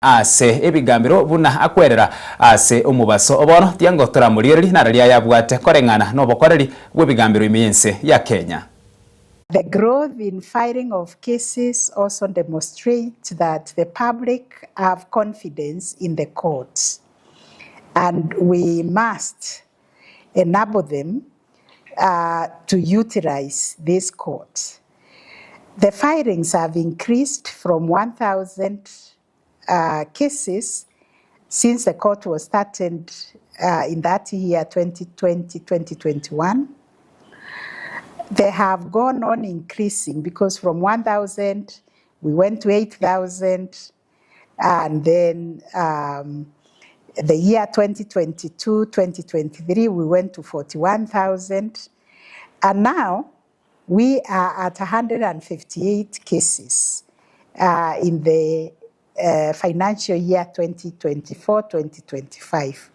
Ase ebigambero buna akwerera ase omobaso o bono, tiango toramorigererie nararia ayabwate koreng'ana nobokoreri bw'ebigambero ime y'ense ya Kenya. The growth in filing of cases also demonstrates that the public have confidence in the courts and we must enable them to utilize these courts. The filings have increased from 1,000 cases since the court was started in that year 2020, 2021. They have gone on increasing because from 1,000 we went to 8,000 and then um, the year 2022, 2023 we went to 41,000 and now we are at 158 cases uh, in the uh, financial year 2024 2025.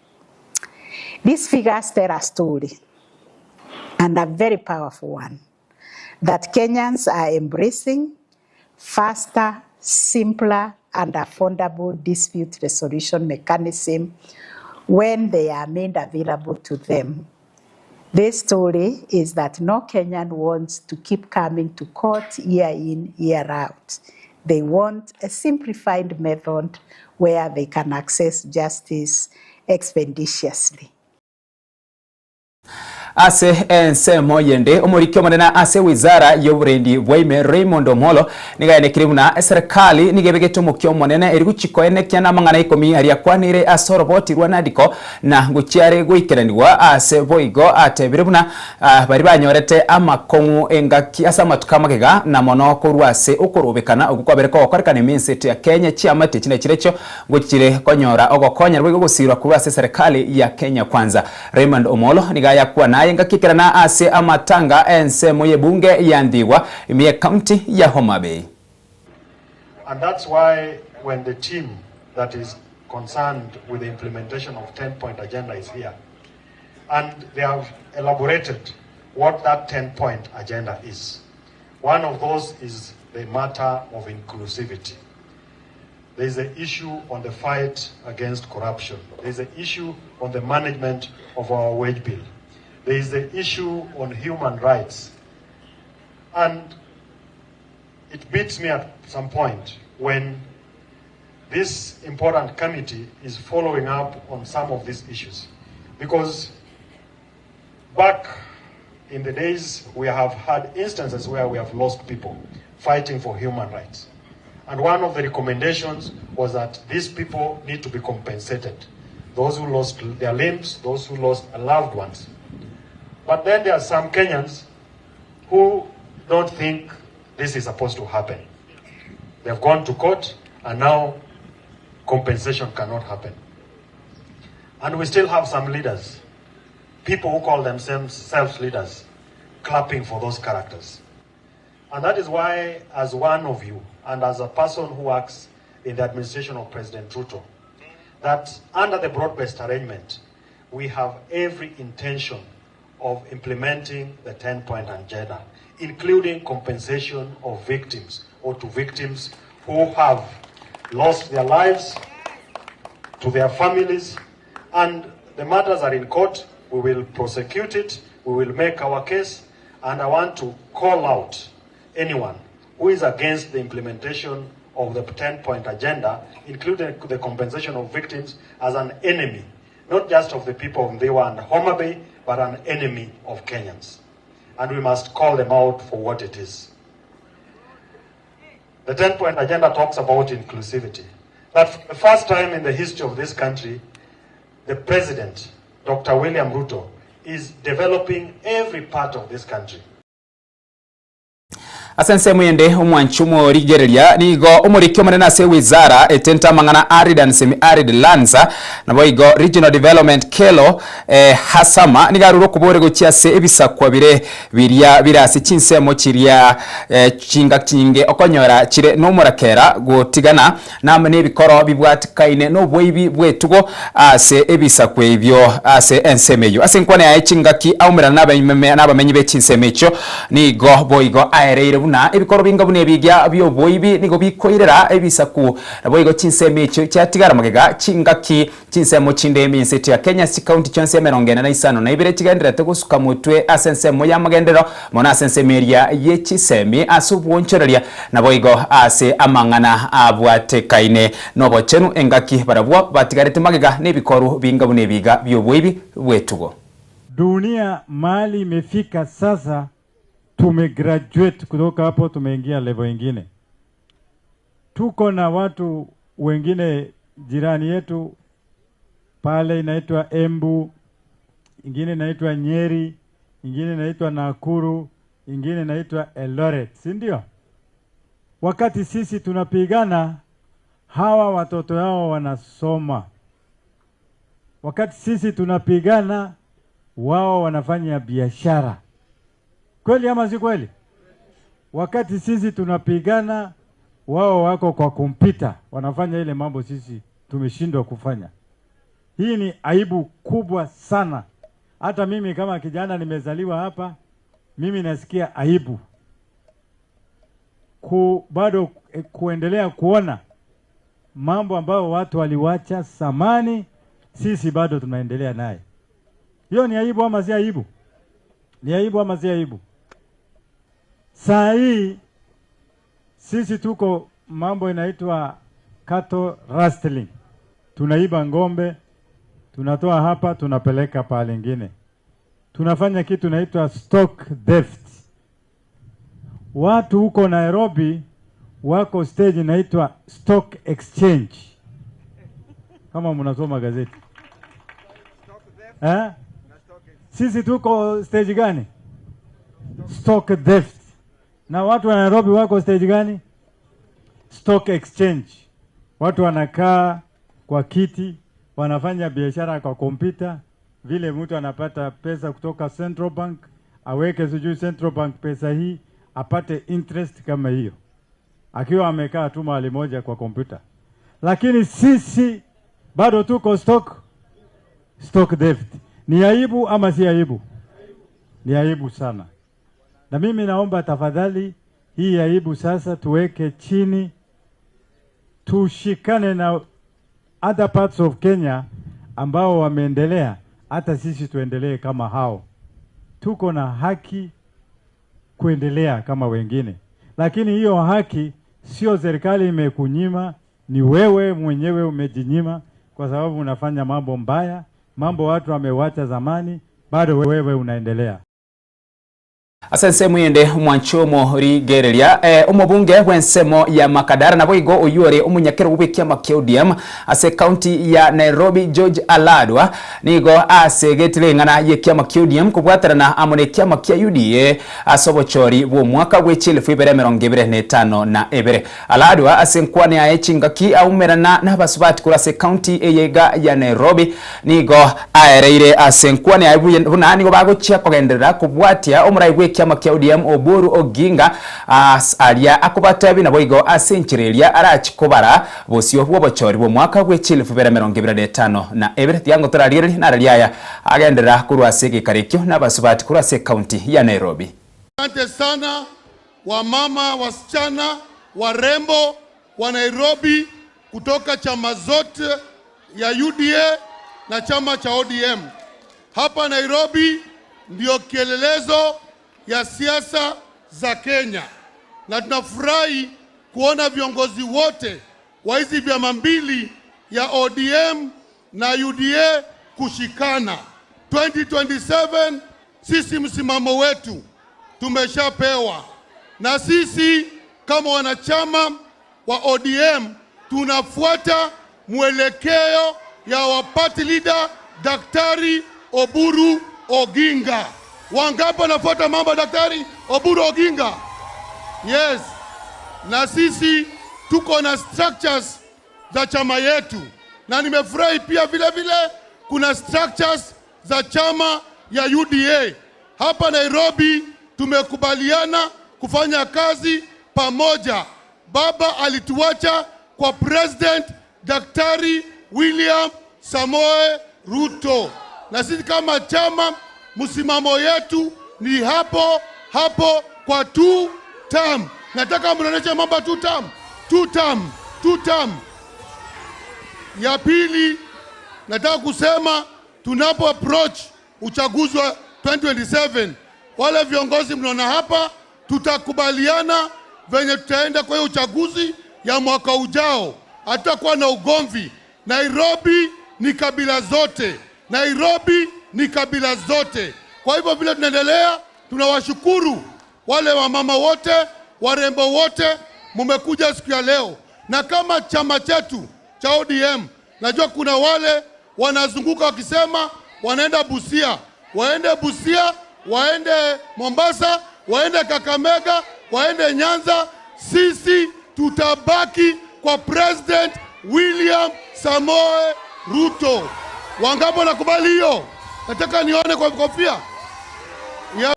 These figures tell a story, and a very powerful one, that Kenyans are embracing faster, simpler, and affordable dispute resolution mechanism when they are made available to them. This story is that no Kenyan wants to keep coming to court year in, year out. They want a simplified method where they can access justice expeditiously. Ase ensemo yende, omoriki omonene ase wizara y'oborendi bwa ime Raymond Omolo nigo aenekire buna eserekari nigo ebegete omokia omonene eri gochia koenekia namang'ana ikomi aria akwanire ase oroboti rwa NADCO na ngochia are goikeranigwa ase boigo atebire buna baria banyorete amakong'u engaki ase amatuko amagega na mono korwa ase okorobekana okwo kwabere kogokorekana ime ense ya Kenya chiamate chinde chirecho ngochire konyora ogokonyera boigo gosirwa korwa ase eserekari ya Kenya Kwanza. Raymond Omolo nigo ayakwana aye engaki ekerana ase amatanga ensemo y'ebunge ya Ndhiwa ime y'ecounty ya Homa Bay. And that's why when the team that is concerned with the implementation of 10 point agenda is here and they have elaborated what that 10 point agenda is. One of those is the matter of inclusivity. There is the issue on the fight against corruption. There is the issue on the management of our wage bill. There is the issue on human rights. And it beats me at some point when this important committee is following up on some of these issues. Because back in the days, we have had instances where we have lost people fighting for human rights. And one of the recommendations was that these people need to be compensated. Those who lost their limbs, those who lost loved ones. But then there are some Kenyans who don't think this is supposed to happen. They have gone to court and now compensation cannot happen. And we still have some leaders, people who call themselves leaders, clapping for those characters. And that is why, as one of you, and as a person who works in the administration of President Ruto, that under the broad-based arrangement, we have every intention of implementing the 10-point agenda, including compensation of victims or to victims who have lost their lives, to their families, and the matters are in court. We will prosecute it, we will make our case, and I want to call out anyone who is against the implementation of the 10-point agenda, including the compensation of victims, as an enemy, not just of the people of Ndhiwa and Homa Bay, but an enemy of Kenyans. And we must call them out for what it is. The 10-point agenda talks about inclusivity. That for the first time in the history of this country, the president, Dr. William Ruto, is developing every part of this country. Ase ensemo ende, omwanchi omorigereria nigo omoriki omonene ase ewizara etente amang'ana Arid and Semi-Arid Lands naboigo Regional Development Kello Hasama nigo arure okobore gochia ase ebisakwa bire biria bire ase chinsemo chiria chingaki chinyinge okonyora chire nomorakera gotigana Namo nebikoro bibwatikaine noboibi bw'etugo ase ebisaku ebio ase ensemo eyio. Ase enkwana yaye chingaki aumerana nabamenyi be chinsemo echio, nigo boigo aereire buna. buna ebikoro binga buna ebigia bi'oboibi nigo bikoirera ebisaku, naboigo chinsemo echio chiatigara magega chingaki Chinsemo chinde eminseto ya Kenya ase chikaunti chionsi 45 chigendererete gosuka motwe ase ensemo y'amagenderero mono ase ensemo eria ye chisemi ase obwonchoreria naboigo ase amang'ana abwatekaine nobochenu engaki barabwo batigarete magega nebikoru binga buna ebiga bi'oboibi bw'etugo. Dunia mahali imefika sasa tumegraduate kutoka hapo tumeingia level ingine. Tuko na watu wengine jirani yetu pale inaitwa Embu, ingine inaitwa Nyeri, ingine inaitwa Nakuru, ingine inaitwa Eldoret, si ndio? Wakati sisi tunapigana, hawa watoto yao wanasoma. Wakati sisi tunapigana, wao wanafanya biashara. Kweli ama si kweli? Wakati sisi tunapigana, wao wako kwa kompyuta wanafanya ile mambo sisi tumeshindwa kufanya. Hii ni aibu kubwa sana. Hata mimi kama kijana nimezaliwa hapa, mimi nasikia aibu ku, bado kuendelea kuona mambo ambayo watu waliwacha zamani, sisi bado tunaendelea naye. Hiyo ni aibu ama si aibu? Ni aibu ama si aibu? Saa hii sisi tuko mambo inaitwa cattle rustling, tunaiba ng'ombe, tunatoa hapa tunapeleka pahali ingine, tunafanya kitu inaitwa stock theft. Watu huko Nairobi wako stage inaitwa stock exchange, kama mnasoma gazeti eh? Sisi tuko stage gani? Stock theft. Na watu wa Nairobi wako stage gani? Stock exchange. Watu wanakaa kwa kiti, wanafanya biashara kwa kompyuta, vile mtu anapata pesa kutoka Central Bank, aweke sijui Central Bank pesa hii, apate interest kama hiyo, akiwa amekaa tu mahali moja kwa kompyuta. Lakini sisi bado tuko stock stock theft. Ni aibu ama si aibu? Ni aibu sana. Na mimi naomba tafadhali, hii aibu sasa tuweke chini, tushikane na other parts of Kenya ambao wameendelea, hata sisi tuendelee kama hao. Tuko na haki kuendelea kama wengine, lakini hiyo haki sio serikali imekunyima, ni wewe mwenyewe umejinyima, kwa sababu unafanya mambo mbaya, mambo watu wamewacha zamani, bado wewe unaendelea. Ase ensemo ende omwanchi omorigereria omobunge bw'ensemo ya Makadara naboigo oyio ore omonyakerogo bw'ekiama kia ODM ase ekaunti ya Nairobi George Aladwa nigo asegetire eng'ana y'ekiama kia ODM kobwaterana amo nekiama kia UDA ase obochori bw'omwaka bwe chielfu ibere emerongo ebere na etano na ebere. Aladwa ase enkwana yaye chingaki aumerana nabasubati korwa ase ekaunti eye iga ya Nairobi Nigo aereire ase enkwana yaye buna nigo bagochia kogenderera kobwatia omorai bw'ekiama kia ODM Oburu Oginga as aria akobatebia naboigo ase enchera eria arachie kobara bosio bw'obochori bw'omwaka bwe chilifu bere emerongo ebere na etano na ebere. Tiga ngotorarigererie narari aya agenderera korwa ase egekaro ekio nabasubati korwa ase ekaunti ya Nairobi. Asante sana wamama, wasichana warembo wa Nairobi kutoka chama zote ya UDA na chama cha ODM. Hapa Nairobi ndio kielelezo ya siasa za Kenya, na tunafurahi kuona viongozi wote wa hizi vyama mbili ya ODM na UDA kushikana. 2027 sisi msimamo wetu tumeshapewa, na sisi kama wanachama wa ODM tunafuata mwelekeo ya wa party leader Daktari Oburu Oginga. Wangapi wanafuata mambo ya Daktari Oburu Oginga? Yes, na sisi tuko na structures za chama yetu, na nimefurahi pia vile vile kuna structures za chama ya UDA hapa Nairobi. Tumekubaliana kufanya kazi pamoja. Baba alituacha kwa President Daktari William Samoe Ruto, na sisi kama chama msimamo yetu ni hapo hapo kwa 2 term. Nataka mnionyeshe mambo two term, two term, two term. Ya pili, nataka kusema tunapo approach uchaguzi wa 2027 wale viongozi mnaona hapa, tutakubaliana venye tutaenda kwa hiyo uchaguzi ya mwaka ujao. Hatutakuwa na ugomvi. Nairobi ni kabila zote, Nairobi ni kabila zote. Kwa hivyo vile tunaendelea, tunawashukuru wale wamama wote, warembo wote, mumekuja siku ya leo, na kama chama chetu cha ODM, najua kuna wale wanazunguka wakisema wanaenda Busia, waende Busia, waende Mombasa, waende Kakamega, waende Nyanza. Sisi tutabaki kwa President William Samoe Ruto. Wangapi wanakubali hiyo? Nataka nione kwa kofia.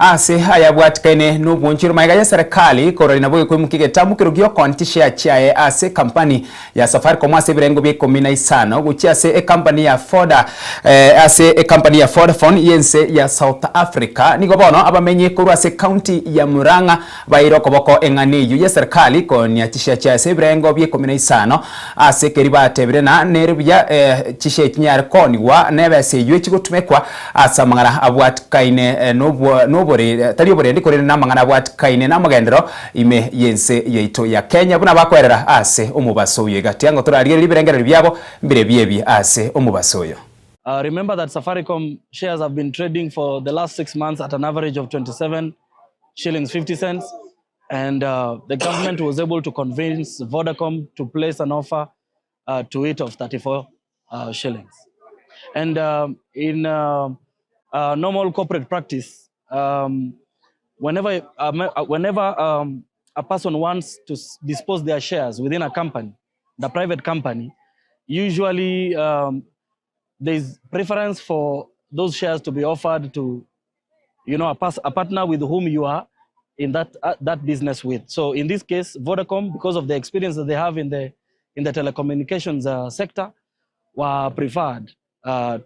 Ase aya abwatikaine nobonchero magega ya serikali korora nabo gekoimokia egetabu kerogio konti share chiaye ase ekampani ya Safaricom ase ebirengo bia ikomi na isano gochia ase ekampani ya Voda eh, ase ekampani ya Vodafone y'ense ya South Africa. Nigo bono abamenyi korwa ase ekaunti ya Murang'a baeire okoboko eng'ana eyio y'eserikali konia chishare chiaye ase ebirengo bia ikomi na isano ase ekeri batebire na nere buya eh, chishare chinyare koonigwa na ebesa eyio echigotumekwa Ase amang'ana abwatikaine nobore, tari oborendi, korende namang'ana abwatikaine namogenderero ime y'ense yaito ya Kenya, buna bakoerera ase omobaso oyo iga. Tiango torarigererie ebirengererio biabo mbirebie ebi ase omobaso oyo. Remember that Safaricom shares have been trading for the last 6 months at an average of 27 shillings 50 cents. And the government was able to convince Vodacom to place an offer to it of 34 shillings. And in normal corporate practice, whenever a person wants to dispose their shares within a company, the private company, usually there's preference for those shares to be offered to a partner with whom you are in that business with. So in this case, Vodacom, because of the experience that they have in the telecommunications sector, were preferred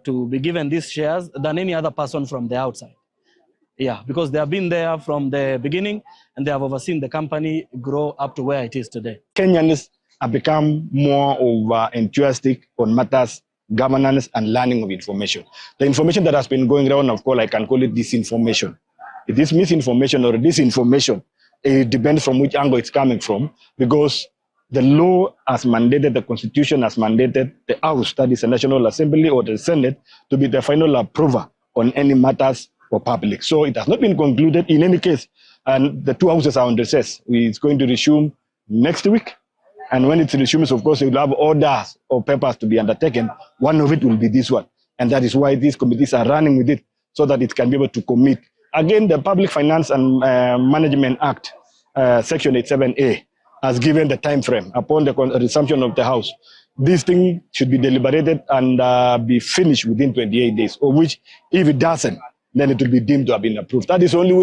to be given these shares than any other person from the outside. Yeah, because they have been there from the beginning and they have overseen the company grow up to where it is today. Kenyans have become more of enthusiastic on matters governance and learning of information. The information that has been going around, of course, I can call it disinformation. It is misinformation or disinformation. It depends from which angle it's coming from, because the law has mandated, the constitution has mandated the House, that is the National Assembly or the Senate, to be the final approver on any matters for public. So it has not been concluded in any case. And the two houses are on recess. It's going to resume next week. And when it resumes, of course, it will have orders or papers to be undertaken. One of it will be this one. And that is why these committees are running with it, so that it can be able to commit. Again, the Public Finance and Management Act, Section 87A, has given the time frame upon the resumption of the House. This thing should be deliberated and be finished within 28 days, of which, if it doesn't, then it will be deemed to have been approved. That is the only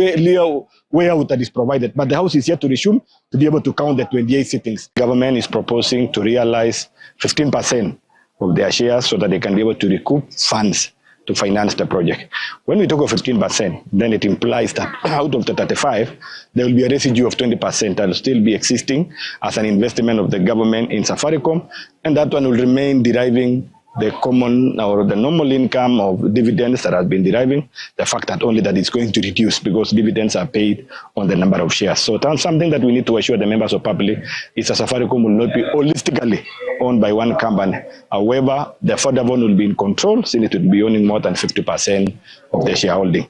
way out that is provided. But the House is yet to resume to be able to count the 28 sittings. Government is proposing to realize 15% of their shares so that they can be able to recoup funds to finance the project. When we talk of 15%, then it implies that out of the 35, there will be a residue of 20% that will still be existing as an investment of the government in Safaricom, and that one will remain deriving the common or the normal income of dividends that has been deriving. The fact that only that it's going to reduce because dividends are paid on the number of shares. So that's something that we need to assure the members of public is that Safaricom will not be holistically owned by one company. However, the Vodafone will be in control since it will be owning more than 50% of the shareholding.